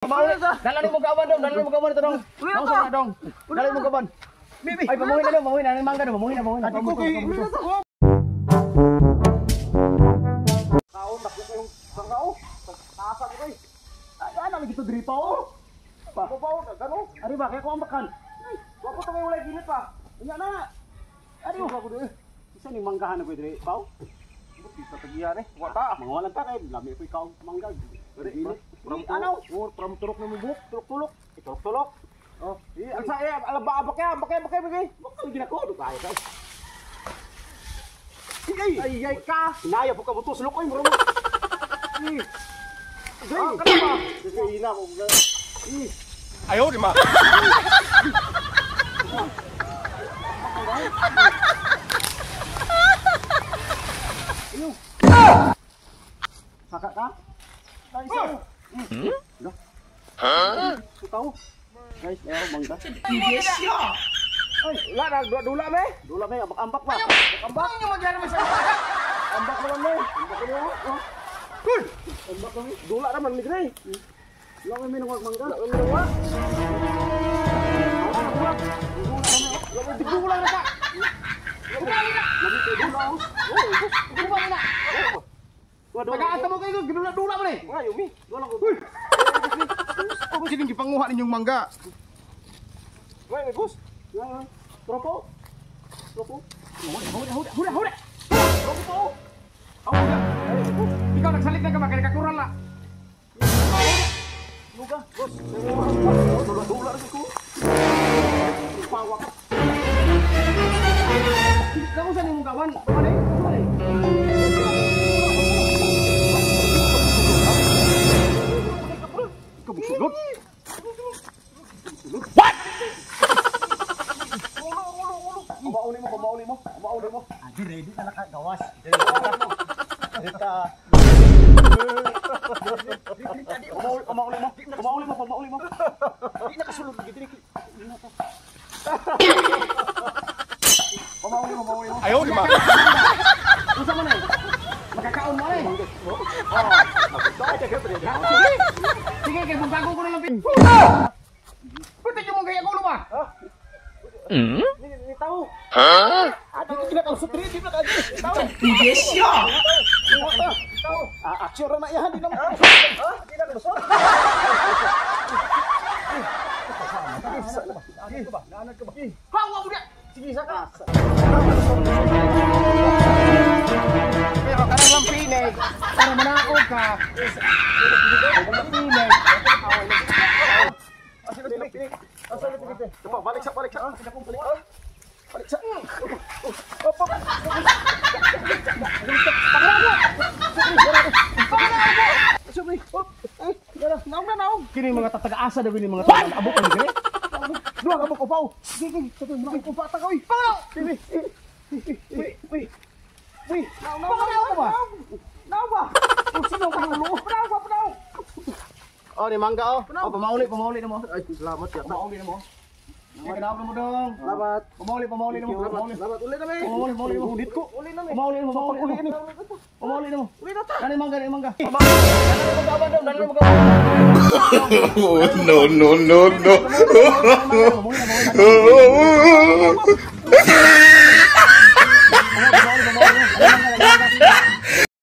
Dala mo gawan dong, dala mo gawan ito dong. Dong sa dong. Dala mo gawan. Ay, pamuhin na dong, pamuhin na mangga dong, pamuhin na, pamuhin na. Ati ko kay Kaon dako kayong sangao. Taasa ko kay. Ay, ana lagi to diri pa oh. Pa pa gano. Ari ba kay ko ang bakan. Wa ko to kay walay ginit pa. Unya na. Ari ko diri. Isa ning manggahan na ko diri, pao. Kita tagihan eh. Wa ta. Mangawalan ta kay lami ko ikaw mangga. Diri. Ano? Pram turok na mo buhok, turok-tulok. Tulok-tulok. Oh, ang sa eh, alam ba abak ya, bakay, bakay. Bakal ginako do kayo kay. Ay, ay, ay ka. Naya po ka buto sulok oy muro mo. Eh. Ah, kana ba? Sige, ina ko. Eh. Ayaw, di ma. Saka ka? Guys, Hmm? Huh? Ikaw? Guys, ayaw mangga. Ay, wala na, dula me. Dula may ambak-ambak ba? Ambak nyo magyari mo sa ambak naman me. Ambak naman. Oh. Uy! Ambak naman. Dula naman mi dre. Wala may minungwag mangga. Wala may minungwag. Wala may dula na ka. Lami kay dula oh. Dula na. Tagaan mo kayo, ginula-dula mo ni. Wala yumi. Dula ko. Uy. Ako sining gipanguha ninyong mangga. Wala may gus. Tropo. Tropo. Huli, huli, huli, huli. Tropo. Ikaw nagsalit na ka ba kay kakural la. Luga, gus. Dula-dula ko. Pawak. Kamu sa nimong kawan? Ano? Ano? Kabuksulot. What? Ulo, ulo, ulo. Pamauli mo, pamauli mo, pamauli mo. Adi ready ka nakagawas. Dita. Pamauli, pamauli mo. Pamauli mo, pamauli mo. Di nakasulod gid diri. Pamauli mo, pamauli mo. Ayaw, di ma. Unsa man eh? Makakaon mo eh. Oh. Sige, kay bugagong ko na lang. Pwede nyo mong gaya ko ba? Hmm? Ni tao. Huh? Adi ko kinakausap diri, di na ka adi. Tao. Tao. Ah, action ra na iyahan di na. Ha? Di na lusot. Naanad ka ba? Naanad ka ba? Hawa mo na! Sige saka. Pero kanang lang pinig, para manaog ka. Pinig. Balik sa, balik sa. Balik sa. Op, op. Sobre. Op. Ay, dara. Naog na naog. Kini mga tatagaasa daw ini mga taga abok ni dire. Duha ka abok upaw. Sige, sige, mga upa ta ka oy. Pangalaw. Sige. Uy, uy. Uy, pangalaw ko ba? Naog ba? Sino ka ulo? Panaw ba, panaw? Oh, ni mangga oh. Oh, pamauli, pamauli na mo. Ay, salamat ya. Pamauli na mo. Sige, naog na mo dong. Salamat. Pamauli, pamauli na mo. Pamauli. Salamat uli na me. Pamauli, pamauli mo. Ulit ko. Uli na me. Pamauli na mo, pamauli Uli na ni. mo. Pamauli na mo. Uli na ta. Dali mangga, dali mangga. Dali mo gawan dong, dali mo gawan. No, no, no, no. Pamauli na, pamauli na.